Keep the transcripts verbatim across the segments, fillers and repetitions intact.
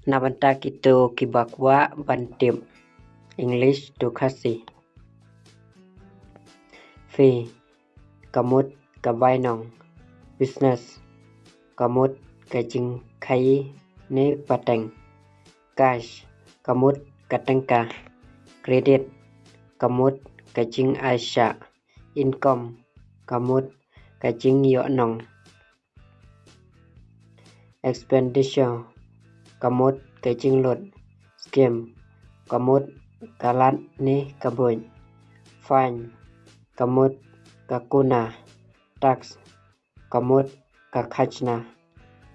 Na bynta kito kiba kwah ban tip English to Khasi. Fee, ka mut ka bainong. Business, ka mut ka jingkhaïi ne pateng. Cash, ka mut ka tyngka. Credit, ka mut ka jingai shah. Income, ka mut ka jingïohnong. Expenditure, ka mut ka jinglut. Scheme, ka mut ka lad ne ka buit. Fine, ka mut ka kuna. Tax, ka mut ka khajna.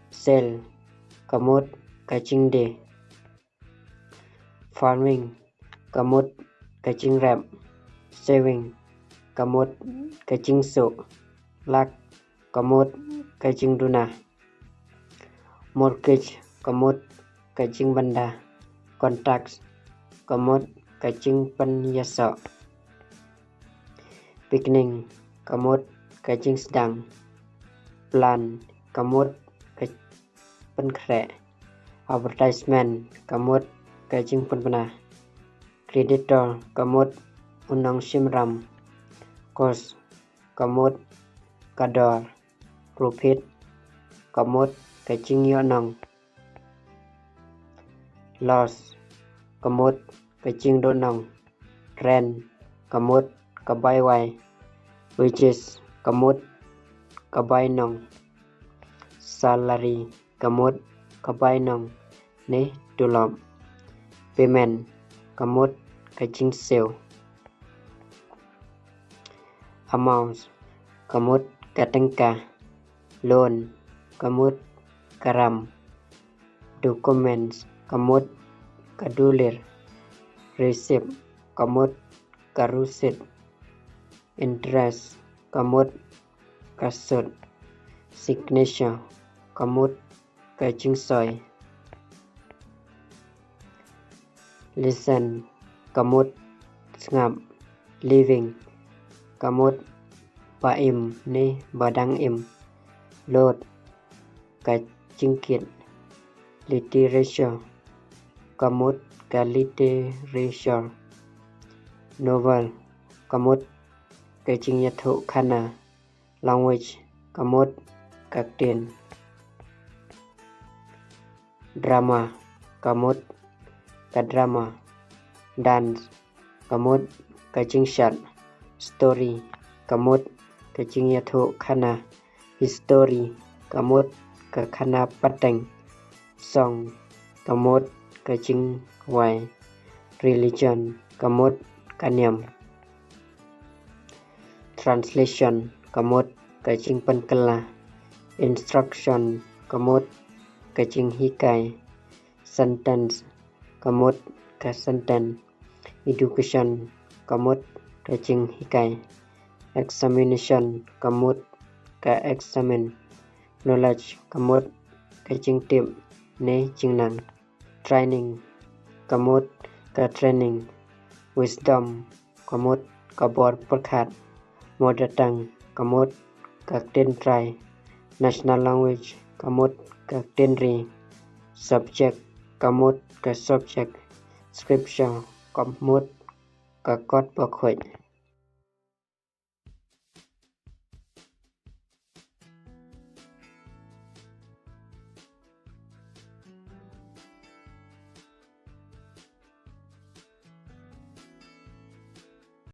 Sale, ka mut ka jingdie. Farming, ka mut ka jingrep. Saving, ka mut ka jingsuk. Luck, ka mut ka jingduna. Mortgage, ka mut ka jingbynda. Contacts, ka mut ka jingpynïasoh. Beginning, ka mut ka jingsdang. Plan, ka mut ka pynkhreh. Advertisement, ka mut ka jingpynbna. Creditor, ka mut u nongshimram. Cost, ka mut ka dor. Profit, ka mut ka jingïohnong. Loss, ka mut ka jingduhnong. Rent, ka mut ka bai wai. Wages, ka mut ka bainong. Salary, ka mut ka bainong ne tulop. Payment, ka mut ka jingsiew. Amount, ka mut ka tyngka. Loan, ka mut ka ram. Documents, ka mut ka dulir. Receipt, ka mut ka rusit. Interest, ka mut ka sut. Signature, ka mut ka jingsoi. Listen, ka mut sngap. Living, ka mut ba im ne ba dang im. Lut, ka jingkit. Literature, ka mut ka literature. Novel, ka mut ka jingïathuhkhana. Language, ka mut ka ktien. Drama, ka mut ka drama. Dance, ka mut ka jingshad. Story, ka mut ka jingïathuhkhana. History, ka mut ka khana pateng. Song, ka mut ka jingwai. Religion, ka mut ka niam. Translation, ka mut ka jingpynkylla. Instruction, ka mut ka jinghikai. Sentence, ka mut ka sentence. Education, ka mut ka jinghikai. Examination, ka mut ka eksamin. Knowledge, ka mut ka jingtip ne jingnang. Training, ka mut ka training. Wisdom, ka mut ka bor pyrkhat. Mother tongue, ka mut ka ktien trai. National language, ka mut ka ktien ri. Subject, ka mut ka subject. Scripture, ka mut ka kot bakhuid.